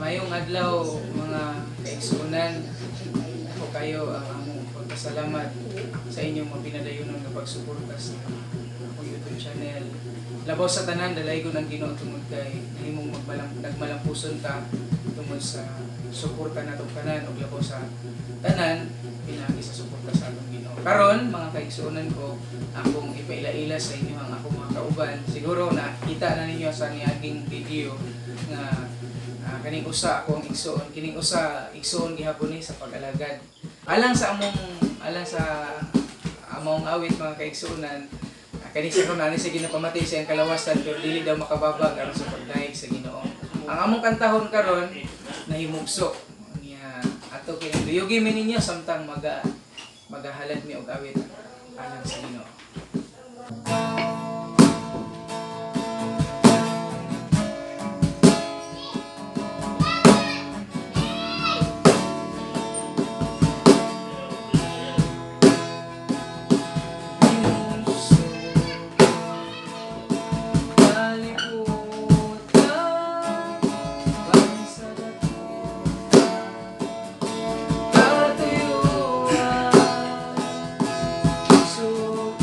Mayong adlaw, mga kaigsuonan. Ako kayo ang among pagpasalamat sa inyong mapinadayonon nga pagsuporta sa akong YouTube channel. Labaw sa tanan, dalaygon ang Ginoo tungod kay nahimong nagmalampuson ta tungod sa suporta natong tanan ug labaw sa tanan pinaagi sa suporta sa atong Ginoo. Karon, mga kaigsuonan ko, akong ipaila-ila sa inyo ang akong mga kauban. Siguro nakita na ninyo sa niaging video nga kaning usa akong igsuon, kining usa igsuon gihapon ni sa pag-alagad. Alang sa among awit, mga kaigsuonan, kani siya karon ani siya ginapamati sa iyang kalawasan pero dili daw makababag aron sa pagdayeg sa Ginoo. Ang among kantahon karon, "Nahimugso." Niya ato kini duyugi mi ninyo samtang magahalad mi og awit alang sa Ginoo. Himugso, kalibutan, sa dakong katuyuan, sugpo.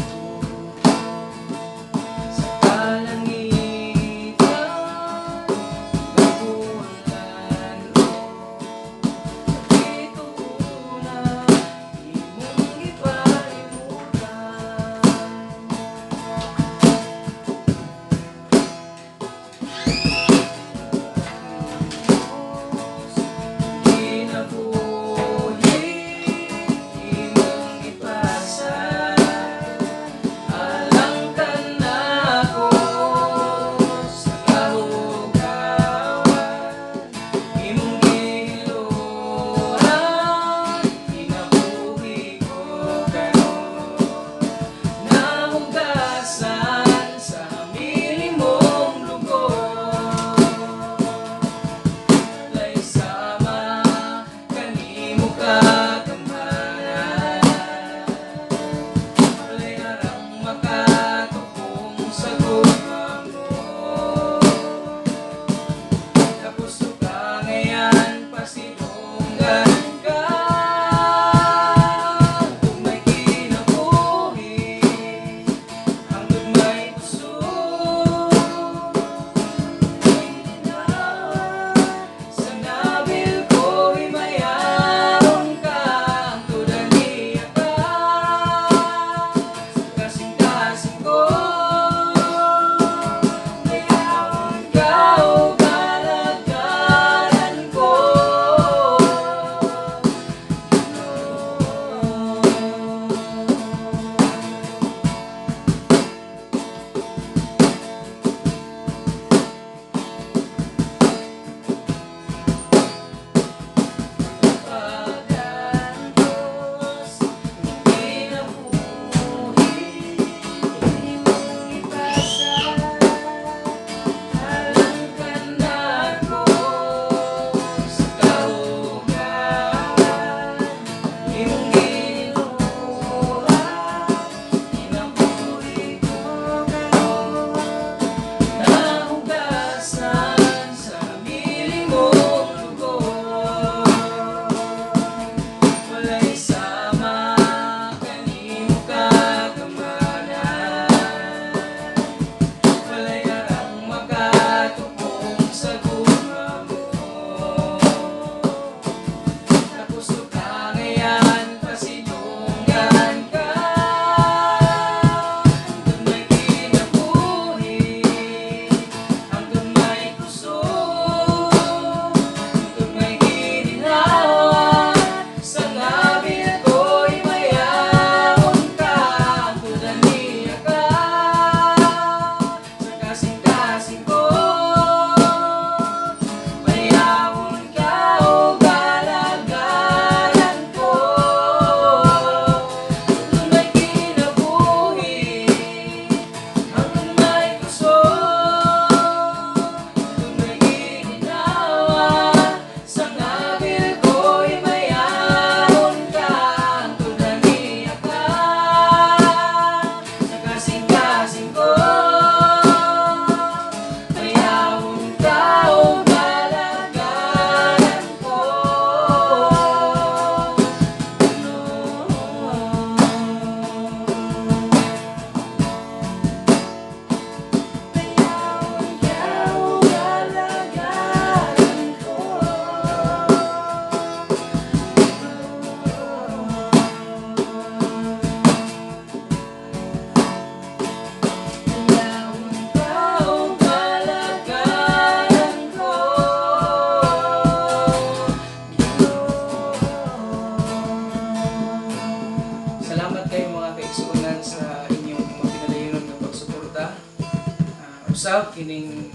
kining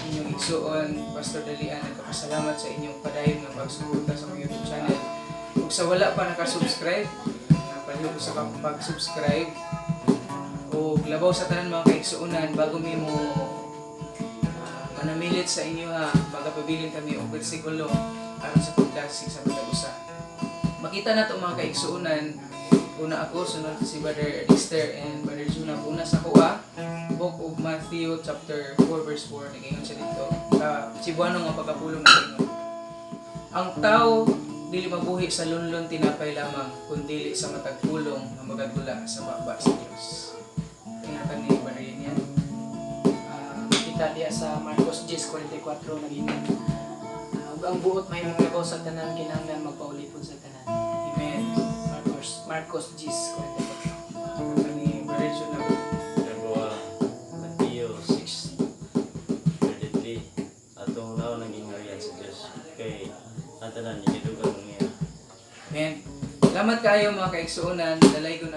inyong igsuon, Pastor Dalian, nagpapasalamat sa inyong padayon nga pagsuporta sa akong YouTube channel. Ug sa wala pa naka-subscribe, palihog sa pag-subscribe. O labaw sa tanan, mga kaigsuonan, bago mi mo manamilit sa inyo ha, magapabilin kami og bersikulo aron sa pagdasig sa matag usa. Makita nato, mga kaigsuonan, una ako, sunod si Brother Dexter and Brother Junab. Una sa kuha, Book of Matthew chapter 4 verse 4, nag-ingon siya dito. Sa Cebuano nga pagkapulong, nag-ingon: "Ang tao dili mabuhi sa lunlon tinapay lamang, kundili sa matag pulong nga magagula sa baba sa Dios." Ingatan ni Brother yan. Makita diya sa Marcos 10:44, nag-ingon: "Ug ang buot mahimong labaw sa tanan kinahanglan magpaulipon sa tanan." Amen. Marcos Marcos 10:44. Ingatan ni Brother Junab. Nagawa Mateo 6:33, "Atong unahon ang gingharian sa Dios, kay ang tanan ikadugang niya." Amen. Salamat kayo, mga kaigsuonan. Dalaygon